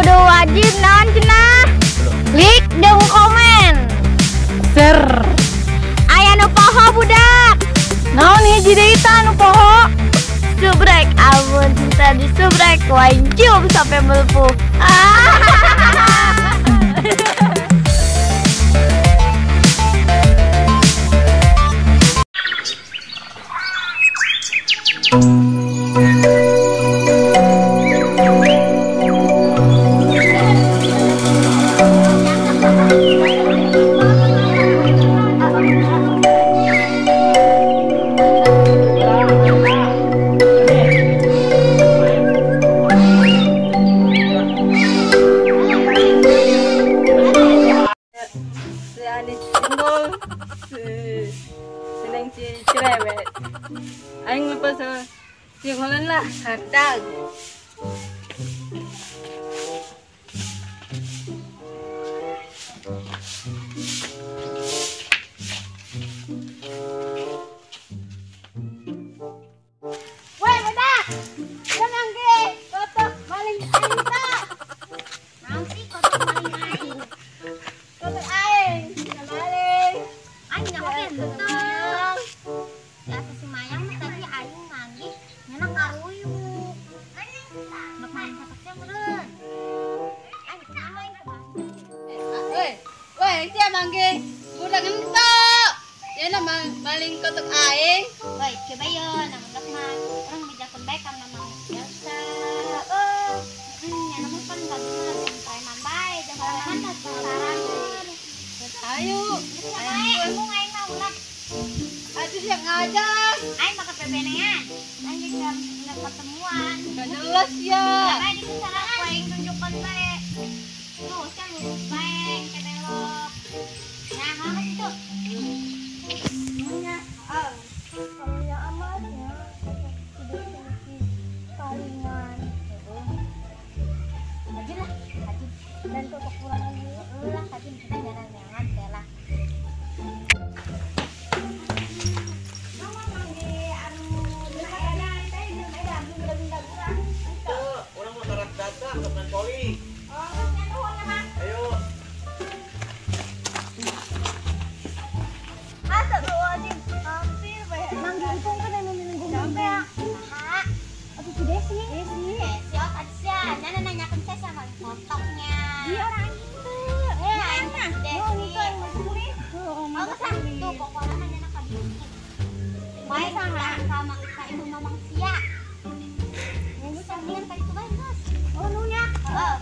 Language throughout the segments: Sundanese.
Kudu wajib naon cenah? Like jeung komen. Share. Aya nu poho budak. Naon hiji deui tah nu poho? Subrek amun tadi subrek wain cium sampai melepuh. Aing lepas jeung lah hatag. Woi budak, jangan ge kotok maling aing tah. Naon sih kotok maling aing? Kotok aing, maling. Aing nyaho ge henteu. Biasa si Mayang mah tadi aing manggih nyana karuyuk. Nuk maling kotok sia meureun. Aing aing Woi, woi sia manggih budak henteu. Nyana maling kotok aing. Woi, coba yo namun rek mah urang bejakeun bae ka mamang biasa. Nyana mah pan gaduhna jeung preman bae, jeung preman mah sarangan. Ayo, ayo embung aing mah ulah. Aduh siap ngajak. Aing bakal bebenean. Aing jam pertemuan. Gak jelas ya. Bae di sarangan aing tunjukkan bae. Tuh, sia lurus bae ke belok. Nah, mana situ? Nya, kamunya amatnya tidak sedikit palingan. Haji lah, haji. Dan tuh kekurangan dulu. Lah, haji kita jalan-jalan teh lah. Mama mangge anu edan teh jeung edan benda-benda urang. Teu, urang mau tarak datang ke poli. Oh, geus nya nuhun nya, Mang. Ayo. Astagfirullahaladzim, hampir bae. Mangge ipung kan anu nunggu sampe ya. Saha? Atuh si Desi. Desi, Desi oh tadi sia. Nyana nanyakeun saya sama kotoknya. Iya orang itu. Eh, aing mah Desi. Oh, itu yang masih. Oh, geus ah, tuh pokoknya mah nyana ka dieu. Bae sama ka ibu mamang sia. Geus mendingan ka ditu bae geus. Oh, nunya. Heeh.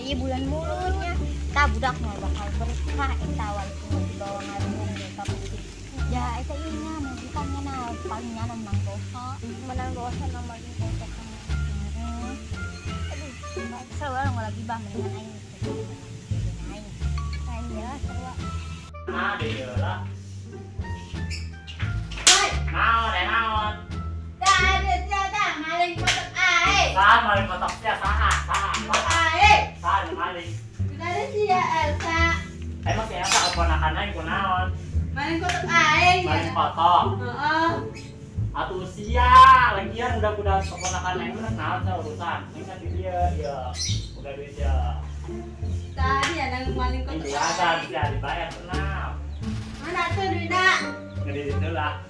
Iya bulan mulutnya. Tah budak mah bakal berkah eta walaupun dibawa ngarung ka masjid. Ya eta ieu nya majikannya na paling nya menang dosa. Menang dosa na maling kotok kamu. Aduh, seru orang lagi bah mendingan aing. Aing. Aing ya seru. Nah, deui lah. Naon, eh naon? Tah ada sia tah maling kotok aing. Saha maling kotok sia saha? Saha? Aing. Saha nu maling? Kudu sia Elsa. Emang si Elsa keponakan aing kunaon? Maling kotok aing. Maling kotok. Heeh. Atuh sia, lagian udah keponakan aing mah naon sia urusan. Aing kan di dieu, ieu. Boga duit ya. Tadi ada maling kotok. Biasa sia dibayar tenang. Mana tuh duitna? Ngedi ditu lah.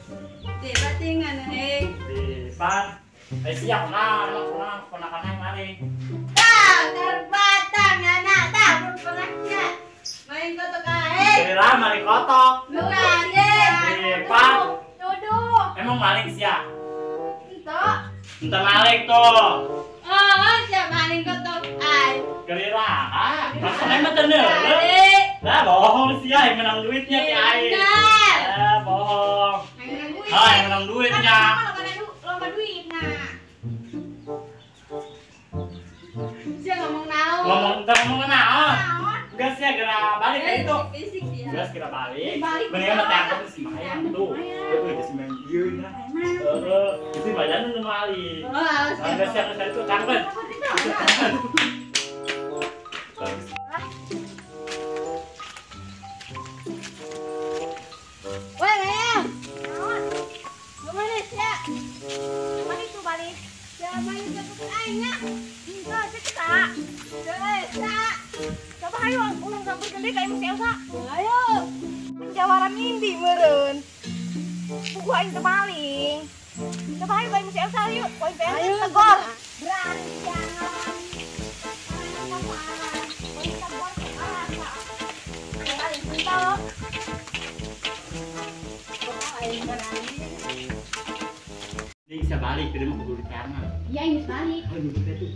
Di batingan hei. Di pan. Eh sia kunaon, emang kunaon keponakan aing maling. Tah, karbatang anak tah pernah sia. Maling kotok aing. Jadi lah maling kotok. Bukan ye. Di pan. Nuduh. Emang maling sia? Entok. Entah maling tuh. Oh, sia maling kotok aing. Gelira, ah, maksudnya mah teu neuleuh. Lah bohong sia yang menang duitnya ti aing. Eh, bohong. Ah, yang menang duitnya. Lomba duit nah. Sia ngomong naon? Ngomong teu ngomong naon? Geus sia geura balik ka itu. Fisik sia. Geus geura balik. Mendingan mah teh aku si Mayang tuh. Heueuh si Mayang ieu nya. Heeh, si Mayang nu maling. Oh, awas. Geus sia geus itu cangkeun. Woi, Mayang. malingnya. Enggak, cek tak. Cek. Coba ayo ulang sampeurkeun deui ka imah si Elsa. Ayo. Jawara mindi meureun. Buku aing teu maling. Coba ayo ka imah si Elsa yuk. Poin PN tegor. Berani jangan. Ini bisa balik, dia mau keburu karena. Iya, ini balik. Oh, ini tuh.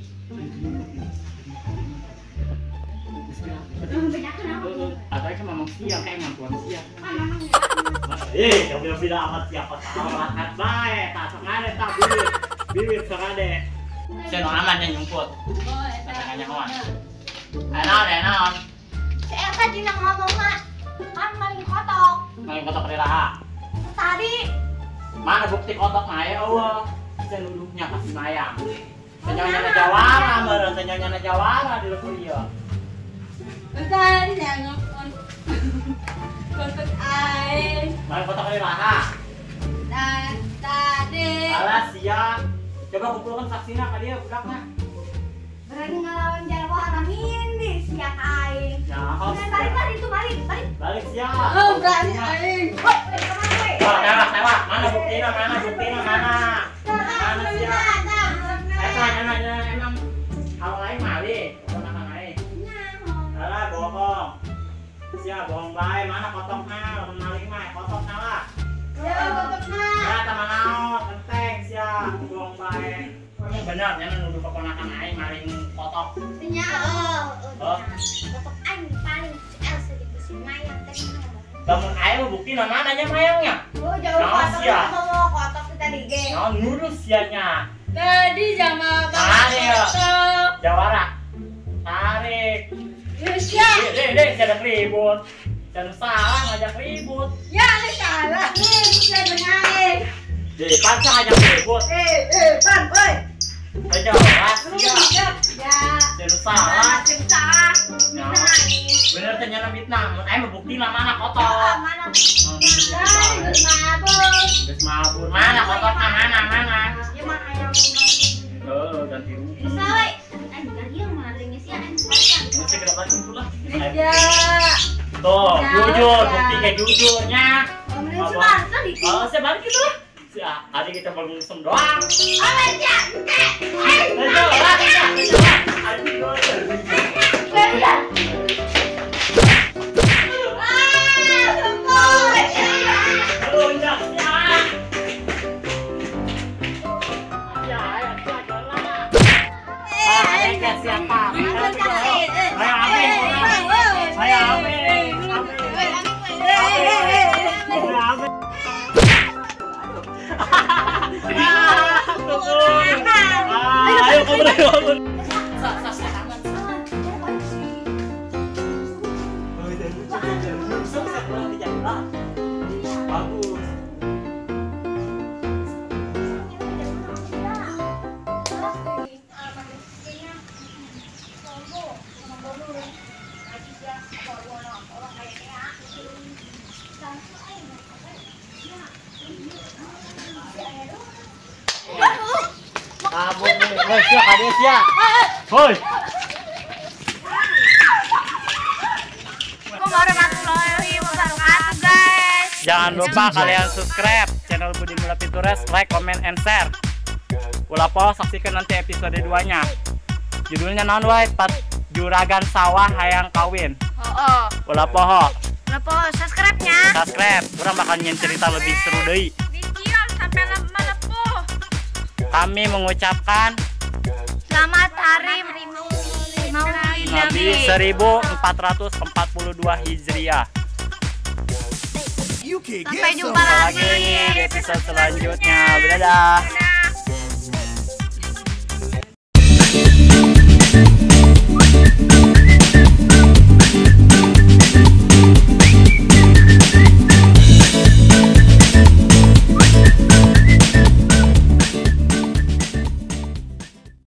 Atau kan mamang siang, kayak mantuan siang. Eh, kamu bilang amat siapa tahu rakat bae, tak sengade tak bibit. Bibit sengade. Saya nu aman yang nyumput. Saya nyahoan. Naon, naon. Si Elsa dina ngomong mah, kan maling kotok. Maling kotok di raha. Tadi mana bukti kotok mah ya Allah. Saya nuduhnya kasih mayang. Senyonyana jawara meureun, senyonyana jawara di lembur ieu. Tadi jangan kotok aing. Maling kotok di raha. Tadi. Alah sia. Coba kumpulkan saksina ka dia budakna. Berani ngelawan jawara mindi sia aing. Ya, balik lah itu balik, balik. Balik sia. Oh, berani aing. Woi, kemana woi? Wah, tewak, tewak. Mana buktina, mana buktina, mana? Mana sia? Eta nya emang hal lain maling, ponakan aing. Alah, bohong. Sia bohong bae, mana kotokna, lamun maling mah kotokna lah. Ya, kotokna. Ya, tama naon, enteng sia, bohong bae. Emang bener nya nuduh keponakan aing maling kotok. Nya, oh. Kotok aing paling Elsa jeung si Mayang teh. Lamun aing buktina mana nya mayangnya? Oh, jauh kotok bawa kotok tadi ge. Naon nuduh sia nya? Tadi jama kotok. Jawara. Tarik. Sia. Deh, sia ribut. Jangan salah ngajak ribut. Ya, ini salah. Nih, saya benar. Deh, pansa ngajak ribut. Pan, oi. Ayo, jelas ya. Ya. Jangan salah. Jangan salah. Bener ternyata fitnah. Mun aing buktina mana kotor. Mana? Geus mabur. Geus mabur. Mana kotokna mana mana? Ya mah hayang. Oh, ganti rugi. Salah. Aing ganti malingnya sia aing balikan. Mesti kita balik dulu lah. Ya. Tuh, jujur, bukti kayak jujurnya. Oh, saya balik gitu lah. Tadi kita baru ngusem doang. Oh, ya. Ayo kabur. Bagus. Kabur nih. Woi, sia kade sia. Woi. Jangan lupa kalian subscribe channel Budi Mula Pitures, like, comment, and share. Ulah poho saksikan nanti episode 2-nya. Judulnya naon wae? Pat Juragan Sawah Hayang Kawin. Heeh. Ulah poho. Ulah poho subscribe-nya. Subscribe. Urang bakal nyen cerita lebih seru deui. Sampai melepuh. Kami mengucapkan selamat hari Maulid Nabi 1442 Hijriah. Sampai jumpa lagi di episode selanjutnya. Dadah.